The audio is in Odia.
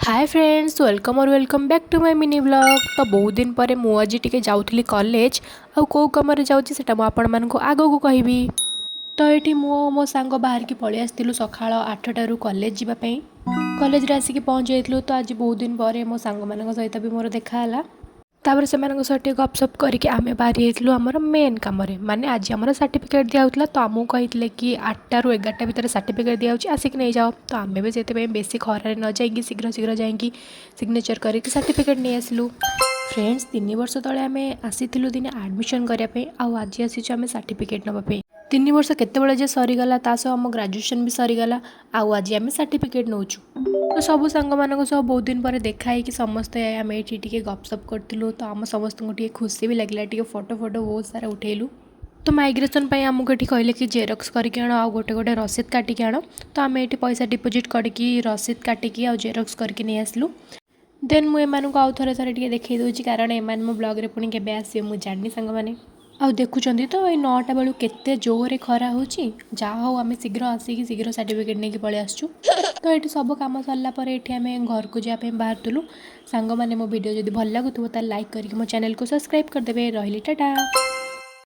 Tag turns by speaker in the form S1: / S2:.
S1: Hi friends, welcome or welcome back to my mini vlog। ତ ବହୁତ ଦିନ ପରେ ମୁଁ ଆଜି ଟିକେ ଯାଉଥିଲି କଲେଜ। ଆଉ କେଉଁ କାମରେ ଯାଉଛି, ସେଇଟା ମୁଁ ଆପଣମାନଙ୍କୁ ଆଗକୁ କହିବି। ତ ଏଇଠି ମୁଁ ଆଉ ମୋ ସାଙ୍ଗ ବାହାରିକି ପଳେଇ ଆସିଥିଲୁ ସକାଳ 8ଟାରୁ କଲେଜ ଯିବା ପାଇଁ। କଲେଜରେ ଆସିକି ପହଞ୍ଚି ଯାଇଥିଲୁ। ତ ଆଜି ବହୁତ ଦିନ ପରେ ମୋ ସାଙ୍ଗମାନଙ୍କ ସହିତ ବି ମୋର ଦେଖା ହେଲା। ତାପରେ ସେମାନଙ୍କ ସହ ଟିକେ ଗପସପ କରିକି ଆମେ ବାହାରି ଯାଇଥିଲୁ ଆମର ମେନ୍ କାମରେ। ମାନେ ଆଜି ଆମର ସାର୍ଟିଫିକେଟ୍ ଦିଆହେଉଥିଲା। ତ ଆମକୁ କହିଥିଲେ କି 8ଟାରୁ 11ଟା ଭିତରେ ସାର୍ଟିଫିକେଟ୍ ଦିଆହେଉଛି, ଆସିକି ନେଇଯାଅ। ତ ଆମେ ବି ସେଥିପାଇଁ ବେଶୀ ଖରାରେ ନ ଯାଇକି ଶୀଘ୍ର ଶୀଘ୍ର ଯାଇକି ସିଗ୍ନେଚର୍ କରିକି ସାର୍ଟିଫିକେଟ୍ ନେଇ ଆସିଲୁ। ଫ୍ରେଣ୍ଡସ୍, 3 ବର୍ଷ ତଳେ ଆମେ ଆସିଥିଲୁ ଦିନେ ଆଡ଼ମିସନ୍ କରିବା ପାଇଁ ଆଉ ଆଜି ଆସିଛୁ ଆମେ ସାର୍ଟିଫିକେଟ୍ ନେବା ପାଇଁ। 3 ବର୍ଷ କେତେବେଳେ ଯେ ସରିଗଲା, ତା ସହ ଆମ ଗ୍ରାଜୁଏସନ୍ ବି ସରିଗଲା ଆଉ ଆଜି ଆମେ ସାର୍ଟିଫିକେଟ୍ ନେଉଛୁ। ତ ସବୁ ସାଙ୍ଗମାନଙ୍କ ସହ ବହୁତ ଦିନ ପରେ ଦେଖା ହେଇକି ସମସ୍ତେ ଆମେ ଏଇଠି ଟିକେ ଗପସପ କରିଥିଲୁ। ତ ଆମ ସମସ୍ତଙ୍କୁ ଟିକେ ଖୁସି ବି ଲାଗିଲା। ଟିକେ ଫଟୋ ଫଟୋ ବହୁତ ସାରା ଉଠେଇଲୁ। ତ ମାଇଗ୍ରେସନ୍ ପାଇଁ ଆମକୁ ଏଠି କହିଲେ କି ଜେରକ୍ସ କରିକି ଆଣ ଆଉ ଗୋଟେ ଗୋଟେ ରସିଦ କାଟିକି ଆଣ। ତ ଆମେ ଏଠି ପଇସା ଡିପୋଜିଟ୍ କରିକି, ରସିଦ କାଟିକି ଆଉ ଜେରକ୍ସ କରିକି ନେଇ ଆସିଲୁ। ଦେନ୍ ମୁଁ ଏମାନଙ୍କୁ ଆଉ ଥରେ ଥରେ ଟିକେ ଦେଖେଇ ଦେଉଛି, କାରଣ ଏମାନେ ମୋ ବ୍ଲଗ୍ରେ ପୁଣି କେବେ ଆସିବେ ମୁଁ ଜାଣିନି ସାଙ୍ଗମାନେ। ଆଉ ଦେଖୁଛନ୍ତି ତ, ଏଇ 9ଟା ବେଳକୁ କେତେ ଜୋରରେ ଖରା ହେଉଛି। ଯାହା ହଉ, ଆମେ ଶୀଘ୍ର ଆସିକି ଶୀଘ୍ର ସାର୍ଟିଫିକେଟ୍ ନେଇକି ପଳେଇ ଆସିଛୁ। ତ ଏଠି ସବୁ କାମ ସରିଲା ପରେ ଏଠି ଆମେ ଘରକୁ ଯିବା ପାଇଁ ବାହାରୁଥିଲୁ। ସାଙ୍ଗମାନେ, ମୋ ଭିଡ଼ିଓ ଯଦି ଭଲ ଲାଗୁଥିବ, ତାହେଲେ ଲାଇକ୍ କରିକି ମୋ ଚ୍ୟାନେଲକୁ ସବସ୍କ୍ରାଇବ୍ କରିଦେବେ। ରହିଲି, ଟାଟା।